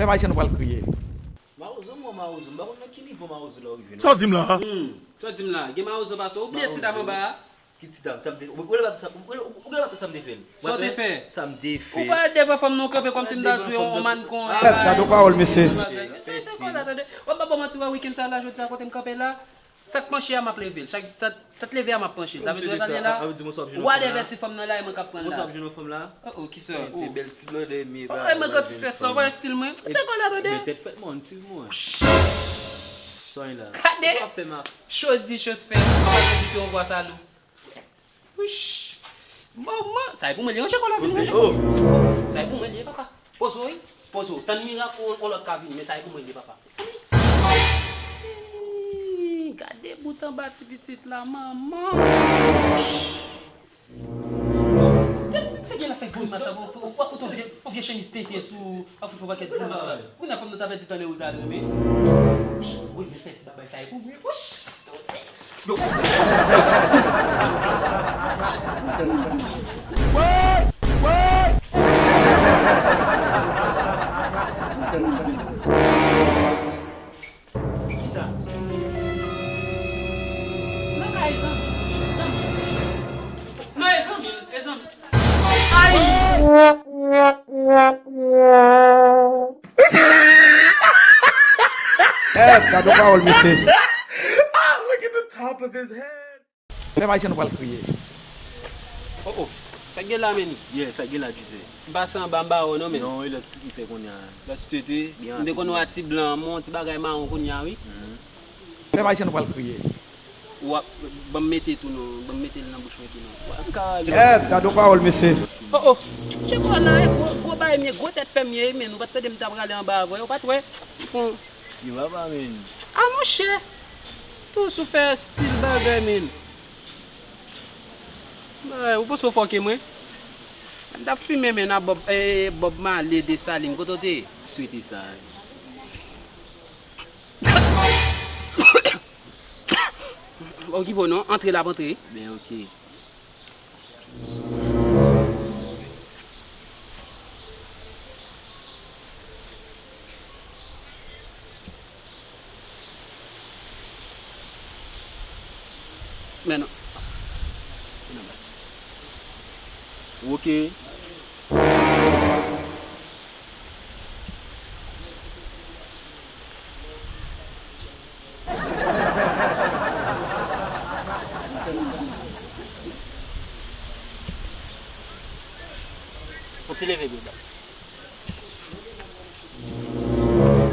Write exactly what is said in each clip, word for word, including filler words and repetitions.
Pèp ayisyen nou pral kriye. Mawozo, mwen mawozo, m pa konn nan ki nivo mawozo la ou rive non. Sa w di m la? Hmm. Sa w di m la? Gen mawozo pase w? Ou bliye ti dam anba a? Ki ti dam? Sa m te fè? Ou, ou, ou, ou, ou, sa m te fè? Sa w te fè? Sa m te fè? Ou pa devan fanm nan w kanpe kòmsi m ta di w yon mannequin. Gad yon pawòl, mesye. Tande, w ap ba bon manti wè weekend sa la, jodi a kote m kanpe la. Sa k panche a, m ap leve l. Sa, sa, sa k leve a, m ap panche l. Sa vle di, wè sa l ye la? Whatever ti fanm nan la, e mwen k ap pran l la. Ou ap jwenn yon fanm la? Oh, oh, kisa? Te bèl ti blondè, men. Oh, e mwen gad ti stress la, wè stil mwen. Tchèk la, tande. Men tèt fèt, man, swiv mwen. Sa y la. Gade. Ou pa fè m a. Chose dit, chose faite. Ou pa di ke yon vwa salou. Wouch! Manman! Sa e pou mwen li ye, cheko la vini. Sa e pou mwen li ye, papa. Poze w, wi. Poze w. Tann mirak ou, ou lòt ka vini, men sa e pou mwen li ye, papa. Mezanmi! Gade bout anba ti pitit la, manman! Gade, se gen la fè grimas sa, w ap fout yon vye, yon vye chemiz tenten sou, w ap fout yon pakèt grimas la. Kounye a fanm nan ta fè ti tanlè ou ta renmen. Wi, men fè ti bagay sa e pou mwen. Wouch! Kisa? Nan kay zanmi, zanmi. Non, e zanmi, e zanmi. Ay! Eh, gad yon pawòl, mesye. Ah, look at the top of his head. Pèp ayisyen nou pral kriye. Oh, oh. Sa k gen la, men? Yeah, sa k gen la, Jizè? M pase anba, m pa wè w non, men. Non, e lòt ti m fè kounye a. Lòt ti tete. M te konn wè ti blan, mon ti bagay mawon kounye a, wi. Mhm. Pèp ayisyen nou pral kriye. W ap, ban m mete tou non, ban m mete l nan bouch mwen tou non. W ap ka ale. Eh, gad yon pawòl, mesye. Oh, oh. Tcheko la, e gwo, gwo bagay m ye, gwo tèt fè m ye, men ou pa t tande m t ap rale anba avè w, ou pa t wè? Fon. Yo, papa, men. Ah, monchè. Tou sou fè stil bagay, men. Bagay, ou panse w fò ke mwen? M t ap fimen, men, a Bob, eh, Bob Marley Desalin, kote w te ye? Swete sa. Okipe w non, antre l ap antre. Ben, oke. Men non. Men non, baz. Ou oke? Fò ti leve byen, baz.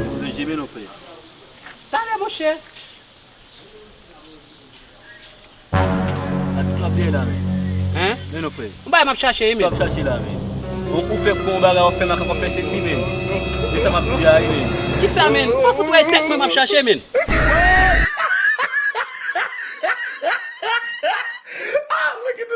Ou danje, men non, frè. Talè, monchè. Atis la ap dèyè la, men. Hein? Men non, frè. Yon bagay m ap chache, wi, men. Sa w ap chache la, men. Ou, ou fè bon bagay, w ap fè makak, w ap fè sesi, men. Se sa m ap di a, wi, men. Kisa, men? Ou pa fout wè tèt mwen m ap chache, men.